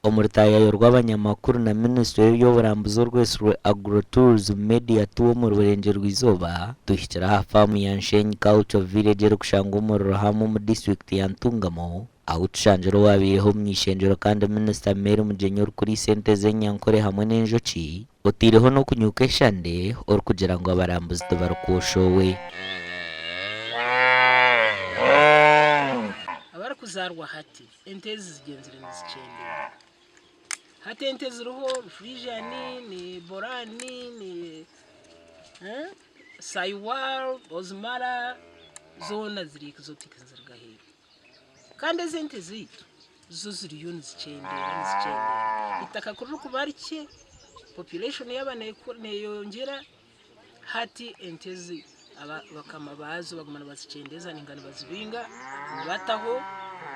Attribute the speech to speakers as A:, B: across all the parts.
A: Omu rutaayayo rw'abanyamakuru na minisitule y'eby'oburambuzi orwetsirwe Agro Tourism Media Tour omuri Burengyerwa-izooba, tuhikire aha faamu ya Nshenyi Cultural Village erikushangwa omuri Ruhama omu disiturikiti ya Ntungamo ahu tushangire owabaireho omuny'ishengyero kandi minisita Mary Mugyenyi orikuriisa ente z'enyankore hamwe n'enjoki otaireho n'okunyuka eshande orikugira ngu abarambuzi tibarikwosha owe.
B: Abarikuzaarwa hati Ente ezi zigyenzire nizikyendeera. Hati ente eziriho ni Friesian, ni Borani, ni Sahiwal, Bozmara, zoona ziri exotic niziruga aheeru. Kandi ezi ente zaitu zo ziriyo nizikyendeera nizikyendeera. Eitaka ku ririkuba rikye, population yaaba neyeyongyera, Hati ente ezi bakama baazo baguma nibazikyendeeza nainga nibazibinga nibataho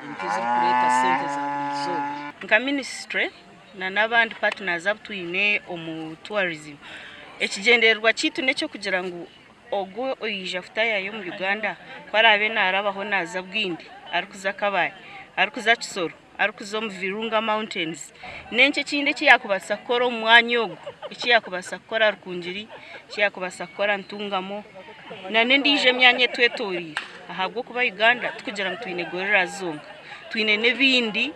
B: ente ezirikureeta sente za buri izooba.
C: Nka minisitule na n'abandi partners abu twine omu tourism, ekigyendererwa kyaitu n'eky'okugira ngu ogwo oija kutaayaaya omu Uganda ku araabe naarabaho naaza Bwindi, arikuza Kabale, arikuza Kisoro, arikuza omu Virunga Mountains. N'enki ekindi eki yaakubaasa kukora omu mwanya ogu? Eki yaakubaasa kukora Rukungiri, eki yaakubaasa kukora Ntungamo n'endiijo emyanya etwetoreire ahabw'okuba Uganda tikugira ngu twine gorillas zonka, twine n'ebindi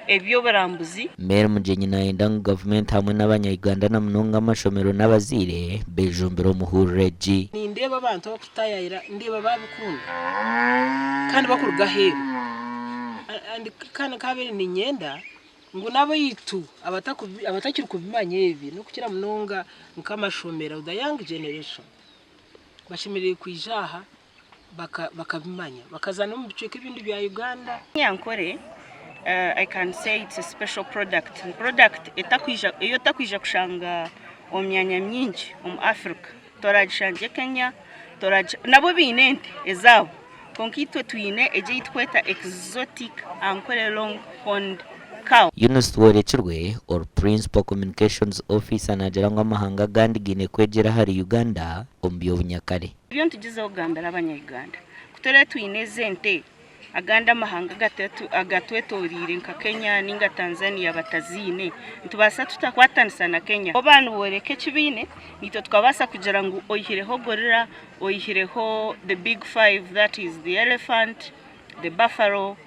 C: eby'oburambuzi.
A: Mary Mugyenyi nayenda ngu gavumenti hamwe n'abanya-Uganda na munonga amashomero n'abazaire bejumbire omu huriro egi.
B: Nindeeba abantu abakutayayira ndeeba babikunda kandi bakuruga aheeru. Kandi nkabaire niinyenda ngu n'abaitu abatakiri kubimanya ebi n'okukira munonga nk'amashomero the young generation bashemereire kwija aha bakabimanya bakaza n'omu bicweka ebindi bya Uganda.
C: Nyankore I can say it's a special product, ni product ei otakwija kushanga omu myanya mingi omu Africa. Toragishangye Kenya, nabo baine ente ezaabo kwonka itwe twine egi ei turikweta exotic Ankole long horned cow.
A: Eunice Tworekirwe, ori Principal Communications Officer naagira ngu amahanga agandi gaine kwegyera ahari Uganda omu by'obunyakare.
C: Ebyo nitugyezaho kugambira abanya Uganda ku turaabe twine ezi ente Agandi amahanga agatwetoreire nka Kenya ninga Tanzania bataziine, nitubaasa tuta kukwatanisa na Kenya? Bo baaba nibooreka eki baine, naitwe tukabaasa kugira ngu oihireho gorilla, oihireho the big five that is the elephant, the buffalo,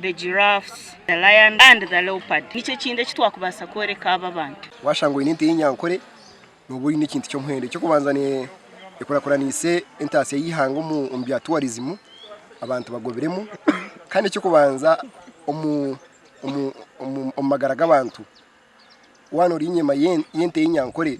C: the giraffes, the lion and the leopard. Niki ekindi eki twakubaasa kworeka abo abantu?
D: Waashanga oine ente y'enyankore nooba oine ekintu ky'omuhendo. Eky'okubanza ekurakuraniise entaasya y'eihanga omu bya tourism abantu bagobiremu kandi eky'okubanza omu magara g'abantu waaba ori enyima y'ente y'enyankore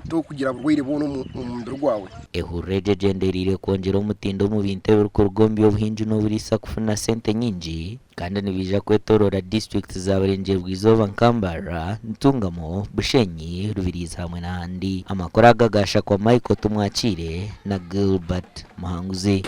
D: torikugira burwaire bwona omu mubiri gwawe.
A: Ehururu egi egyendereire kwongyera omutindo omu bintu ebirikuruga omu by'obuhingi n'oburiisa kufuna sente nyingi Kandi nibaija kwetoroora disiturikiti za Burengyerwa-izooba nka Mbarara, Ntungamo, Bushenyi, Rubirizi hamwe n'ahandi. Amakuru aga gaashakwa Michael Tumwakiire na Gilbert Muhanguzi.